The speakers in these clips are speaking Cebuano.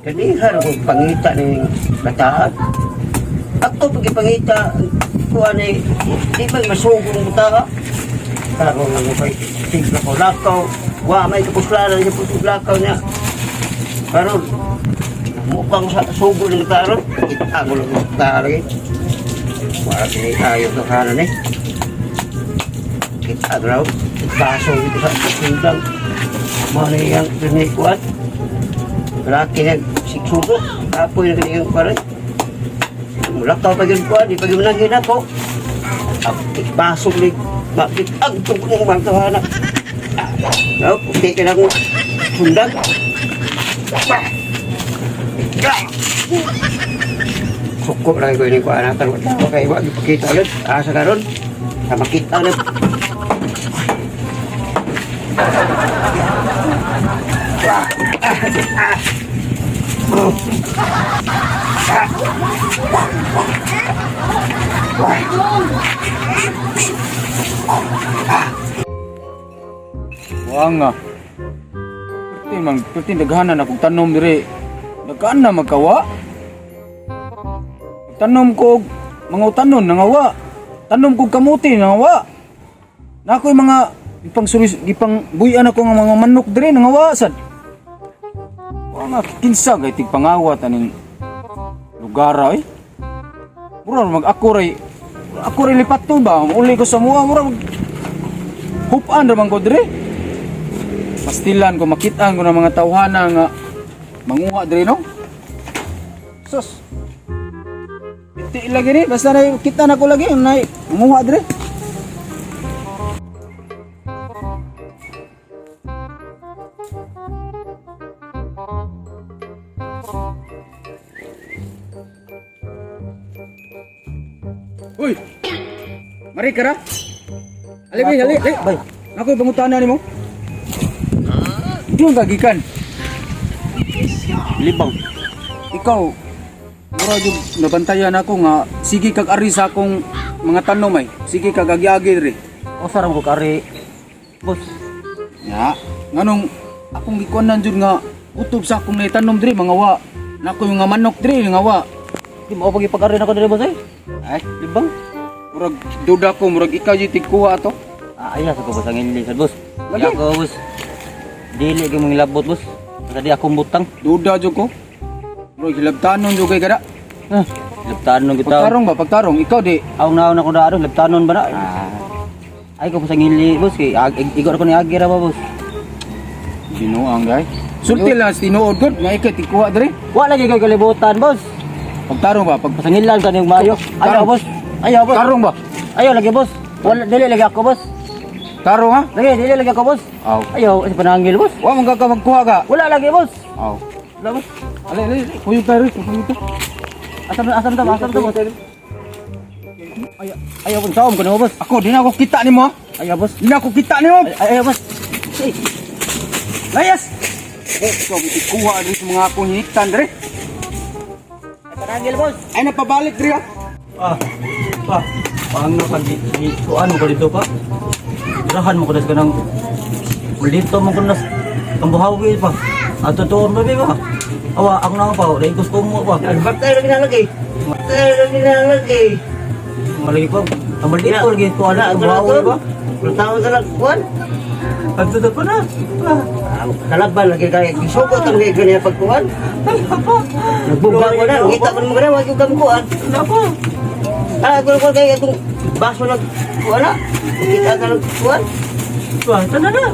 Kanihar ko pangita ni bataan. Ako pagipangita, kuha ni, di ba masugong ang bataa? Karoon lang ko kay tigla ko lakaw. Wa may kapuslaran niya po lakaw niya. Karon, mukhang sa sugo ng karon. Kita ko lang ang bataa lagi. Wala kini tayo sa kanan eh. Kita raw, baso dito sa sundang. Mga niyang pinikuan. Laki na siksugo. Apoy na kaniyang kuwan. Mulakaw pa yun kuwan. Di pa yun nangin ako. Basog ni bakit ang tungkol ng mga kahanak. No, puti ka lang sundan. Suko lang ko ini kuwan. Karon tao kay wa gipakita yun. Asa karon? Sa makita na. Wa nga. Perti man, perti daghanan akong tanom dire. Daghan na magkawa. Tanom ko og mga utanon nangawa. Tanom ko og kamuti nangawa. Na ako'y mga gipang suris, gipang buyan ako nga mga manok dire nangawa sad. Wa nga kinsa gay tigpangawat aning lugar ay. Mura mag ako ray lipat to ba? Uli ko sa mua mura mag hupan ra man ko dire. Pastilan ko makitaan ko ng mga tawhana nga manguha dire no. Sus. Iti lagi ni basta na kita na ko lagi na manguha dire. Uy. Mari kara. Ali bay, ali, ali. Bay. Ako pangutana nimo. Diyon ka gikan. Libang. Ikaw, mura jud nabantayan ako nga sige kag ari sa akong mga tanom ay. Sige kag agi-agi diri. O sarang ko kari. Boss, Ya, nganong akong gikuanan jud nga utob sa akong tanom diri mga wa. Nako yung nga manok diri nga wa. di mo pag-ari na ko diri boss ay. Ay, Libang. murag duda ko murag ikaw jud tigkuha ato. Ah, ay sa ko boss ang ili sad boss. Lagi. Di ako boss. Dili gyud mong labot boss. Basta di akong butang. Duda jud ko. Murag hilabtanon jud kay kada. Ah, labtanon kita. Pagtarong ba pagtarong ikaw di Aw naon ako na aron labtanon ba na? Ay ko boss ang ili boss kay igo ra ko ni agi ra ba boss. Binuang gay. Sulti lang sa tinuod gud nga ikay tigkuha diri. Wa lagi kay kalibutan boss. Pagtarong ba pag Pasangilan ka niyong mayo. Ayaw Tarong. boss. Ayaw boss. tarong ba? Ayaw lagi boss. Wala dili lagi ako boss. Tarong ha? Lagi dili lagi ako boss. Aw. Ayaw ay panangil boss. Wa man ka magkuha ka. Wala lagi boss. Aw. Wala boss. Ale, ale, ale. Kuyog tayo rin. Kuyog tayo. Asam asam ta asam ta boss. Ay, Ayaw kung taom ko na boss. ako, di na ako kita ni mo. Ha? Ayaw boss. Di na ako kita ni mo. Ay, ayaw boss. Ay, Layas! Eh, ikaw, kuha rin sa mga akong hiniktan, dre. panangil boss. Ay, napabalik, dre, ha? Ah, pa. Paano ka di di kuan mo ko dito pa? Tirahan mo ko das kanang dito mo ko nas kambuhawi pa. Ato tuon ba ba? Awa ako na pa, dai gusto mo pa. Batay lang nilalagay. Batay lang nilalagay. Malagi pa. Ang maliit ko lagi kuan Wala, kambuhawi ba? Wala tao sa kuwan. Adto ta pa na. Pa. Ang kalaban lagi kay gisugot ang gay kaniya pagkuan. Nagbuga ko na, ngita ko mga wag yung kamkuan. Nako. Ah, ko ko kay atong baso nag kuan na. Kita ka nag kuan. Pa, tana na.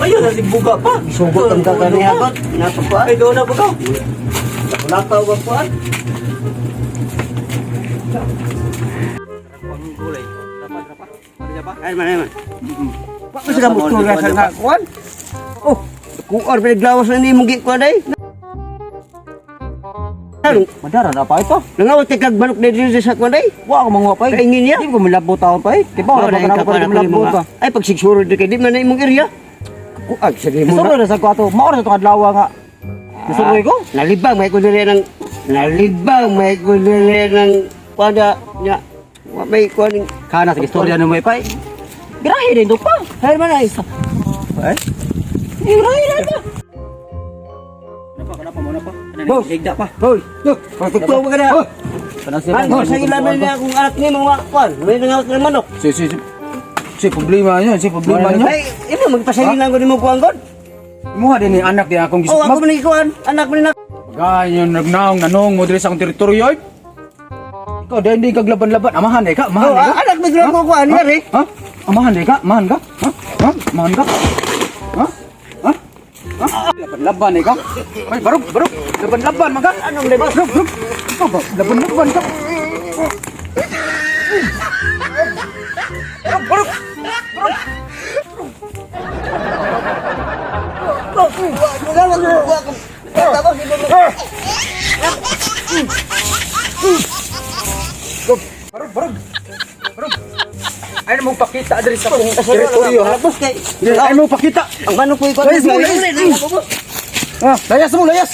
Ayaw na buga pa. Gisugot ang kakaniya ko, napagkuan. Ay doon na pa ka. Lakaw ka kuan. Ay man, ay man. Wa ka sa mustura sa nga kuan. Oh, kuan pinaglawas na ni mong gikuan ay. Madara na pa ito. Nangawat kay kag manok diri sa kuan ay. Wa ako manguha pa. Kaingin niya. Di ko milabot taon pa eh. Di ba wala Wala pa ka na na milabot ka. Ay pagsigsuro di kay di man na imong area. Kuan sige mo. Isuroy na sa ko ato. Maor sa itong adlaw nga. Isuroy ko. Nalibang may kudire ng nalibang may kudire ng kuan nya. Wa may kuan. Kana sa istorya ni may pay. Grahe din to pa. Hay man ay. Eh? Grahe na to. Napa kana pa mo na pa. Boss. Higda pa. Hoy, pagtugtog ka na. Kanang siya. Ay, sa ilaman niya akong anak ni mga kwan. May nangawat ng manok. Si si si. Si problema niya, si problema niya. Ay, imo magpasaylo lang ko nimo kuan god. Imuha din ni anak di akong Oh, ako gisukmag. man ni kuan, anak mo ni na. Ganyan nagnaong nanong mo diri sa akong teritoryo ay. Ikaw dahil hindi kag laban-laban, amahan eh ka, amahan Oh, eh ka. anak mo ko kuan yari. Ha? Amahan eh ka, amahan ka? Ha? Ha? Amahan ka? Ha? Ha? Ha? Laban-laban eh ka. Ay, barog, barog. Laban-laban man ka. Anong lebas? Barog, barog. Ikaw ba? Laban-laban ka. Barog, barog. Barog, barog. Barog. Ay mo pakita diri sa akong teritoryo ha. Boss kay. Ay mo pakita. Ang manok ko ikaw. Layas mo, layas. Ah, layas mo, layas.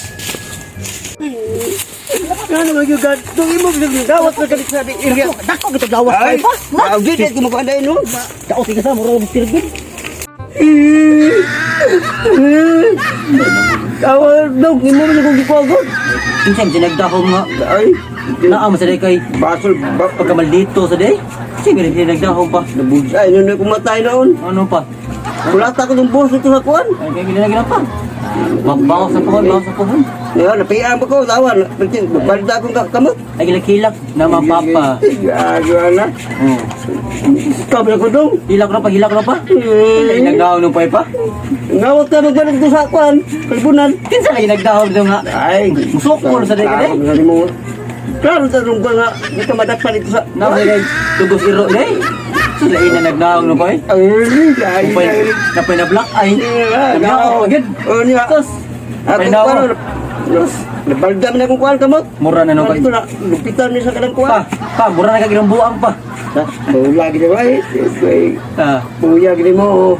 Ano man gyud dong imo gawat na kalit sa area. Dako kita gawas Ay, kay pa. ah, gyud ay mo kuan no. Daot ka sa murag tirgid. Awa dong imo man kong gikuan god. Kinsa man sinagdahom nga. Ay, Naa man sa day kay basol ba pagkamaldito sa day. Sige rin nagdahom pa. Ay, nunoy kumatay noon. Ano pa? Kulata ko ng boss ito sa kuan. Ay kay gina gina pa. Bawas sa puhon, bawas sa puhon. Ya, napiaan pa ko, tawan. Balda akong kamot. Ay gilakilak na mapapa. Gago na. Oh. Ikaw ba ko dong? Hilak na pa, hilak na pa. Ay nagdahom nung pa. Ngawat ka magbalag doon sa kuan. Kalibunan. Kinsa lagi nagdahom do nga. Ay, Musukol sa day Klaro kay. na mo. Klaro sa nung ka nga, di ka madakpan ito sa... Na may tugos iro day. So lain na nagdahom nung pa. Ay, ay, Napay napay na black eye. Nagdahom agad. Oh, niya. Tos. Ako Napay na kuan. Nabaldam na akong kuan kamot. Mura na no kay. Ito na, lupitan niya sa kanang kuan. Pa, pa mura na kag buang pa. Bula gini ba eh. Ah. Buya gini mo.